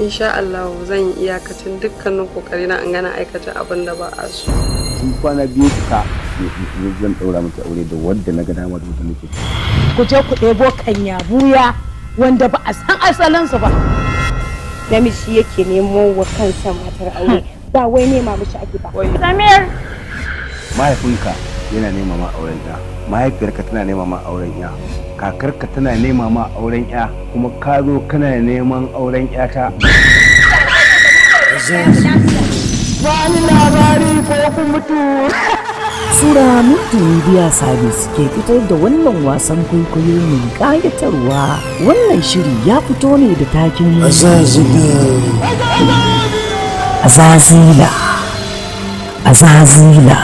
Insha Allah zan yi iyakacin dukkanin kokari na in gana aikata abin da ba a so. In kwana 2 ka zan daura miki aure da wadda na ga dama da wadda nake. Ku je ku ɗebo kanya buya wanda ba a san asalinsu ba. Namiji yake nemo wa kansa matar aure, ba wai nema mishi ake ba. Samir! Mahaifinka yana nema ma auren ya, mahaifiyarka tana nema ma auren ya, kakarka tana nema ma auren ya, kuma ka zo kana neman auren yata. Bani labari ko ku mutu. Sura Multimedia Service ke fitar da wannan wasan kwaikwayo mai ƙayatarwa. Wannan shiri ya fito ne da takin Azazila. Azazila.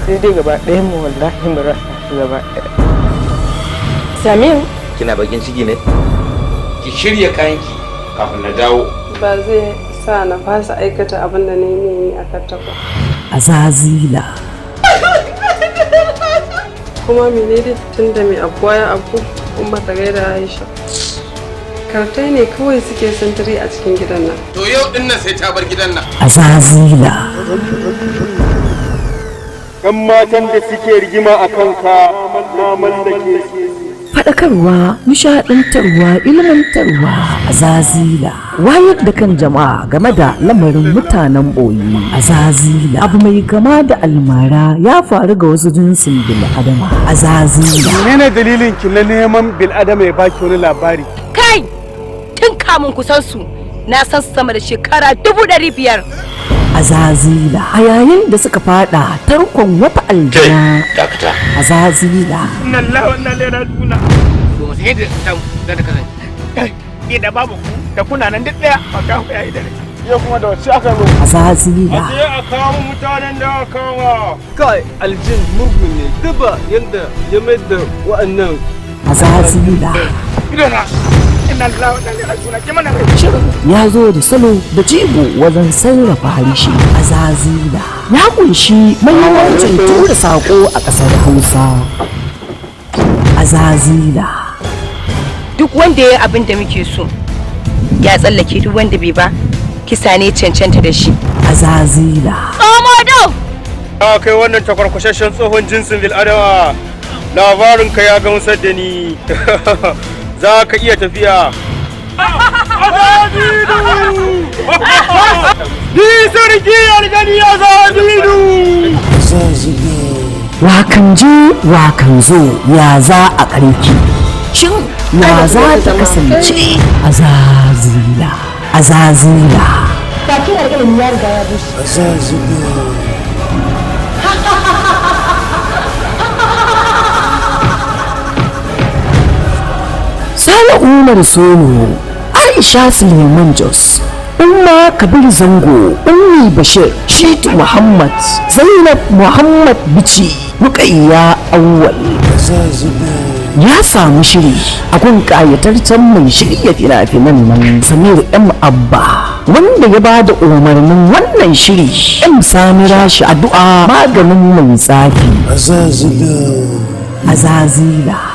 Sai dai gaba ɗayan mu wallahi mu rasa shi gaba ɗaya. Samir! Kina bakin ciki ne? Ki shirya kayanki kafin na dawo. Ba zai sa na fasa aikata abin da na yi a kanta ba. Azazila. Kuma menene, tun da mai abuwa ya abu kuma ta gaida Aisha. Kartai ne kawai suke sintiri a cikin gidan nan. To yau din nan sai ta bar gidan nan. Azazila. ‘Yan matan da suke rigima a kanka na mallake su. Faɗakarwa, nishaɗantarwa, ilmantarwa, Azazila. Wayar da kan jama'a game da lamarin mutanen ɓoyi. Azazila. Abu mai kama da almara ya faru ga wasu jinsin bil'adama. Azazila. Menene dalilin ki na neman bil'adama ya baki wani labari? Kai! Tun kamun kusan su, na san su sama da shekara 500,000. Azazila. A yayin da suka fada tarkon wata aljana. Dakata. Azazila. Inna lillahi wa inna ilaihi raji'un. To sai da ta da kasance. Ni da babu ku da kuna nan duk daya ba ka ku yayi dare. Yau kuma da wacce aka zo? Azazila. Je a kawo mutanen da aka kama. Kai, aljin mugu ne, duba yadda ya mai da wa'annan. Azazila. Idona. Inna lillahi wa inna ilaihi raji'un. Ki mana rai. Shirin ya zo da salo da jigo wajen sarrafa harshe. Azazila ya kunshi mahimmancin tura sako a ƙasar Hausa. Azazila. Duk wanda ya yi abin da muke so ya tsallake, duk wanda bai ba, kisa ne cancanta da shi. Azazila. Omodo! A kai wannan takwarkwashashen tsohon jinsin bil'adama. Labarinka ya gamsar da ni. Za ka iya tafiya. Azazilu! Ni sarki aljani Azazilu! Wakan je wakan zo, ya za a ƙarki? Shin ya za ta kasance? Azazila. Azazila. Bakin alƙalami ya riga ya bushe. Sale Umar Solo, Aisha Suleiman Jos, Umma Kabir Zango, Ummi Bashir, Shitu Muhammad, Zainab Muhammad Bichi, Rukayya Awwal. Ya samu shiri a kun ƙayataccen mai shirya fina-finan nan Samir M. Abba, wanda ya ba da umarnin wannan shiri M. Sani Rashi. Addu'a maganin mai tsafi. Azazila.